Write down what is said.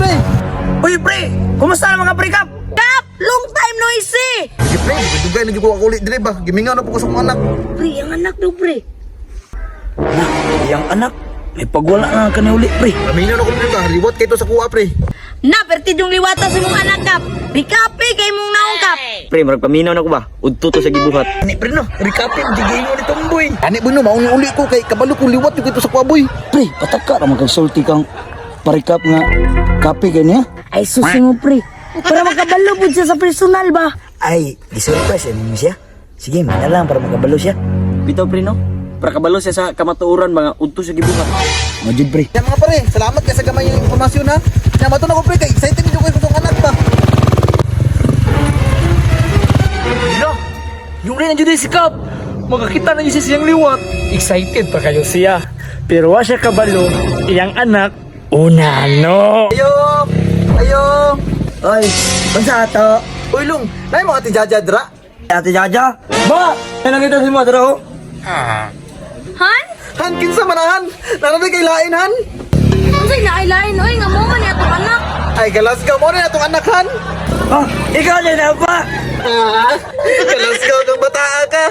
pre. Uy, pre! Kumusta na mga pre, Kap? Kap, long time no see. Sige pre, dugay na jud ko ako ulit dire ba. Gimingaw na po ko sa akong anak. Pre, ang anak daw, pre. Na, iyang anak. May pagwala na ka ni uli, pre. Paminaw na ko pre ba. Liwat kay to sa kuha pre. Na, pertid yung liwata sa imong anak, Kap. Rikapi kay imong naong, Kap. Pre, murag paminaw na ko ba? Udto to sa gibuhat. Ani, pre, no? Rikapi, gigingon ni Tumboy. Ani boy no, mauni uli ko kay kabalo ko liwat jud to sa kuha boy. Pre, pataka ra man kag sulti kang parikap nga kape kaniya. Ay, susi mo, pre. Para makabalo po siya sa personal ba? Ay, gisurprise mo siya. Sige, mana lang para makabalo siya. Bitaw pre no? Para kabalo siya sa kamatuoran mga udto sa gibuhat. Mo jud, pre. Ya mga pare, salamat kay sa gamay yung impormasyon ha. Ya mato na ko pre kay excited jud ko sa akong anak ba. Hala, yung rin nandiyan si Kap. Makakita na niya siya siyang liwat. Excited pa kayo siya. Pero wa siya kabalo, iyang anak, unano. Ayo! Ayo! Oy, unsa ato? Uy long, nay mo ati Jaja dra. Ate Jaja. Ba, nakita si mo dra oh. Han? Han kinsa manahan? Naraday kay lain han. Unsay naailain, oy, nga mo man ni atong anak. Ay galas ka mo na atong anak han. Oh, ikaw na ba? Galas ka kang bataa ka.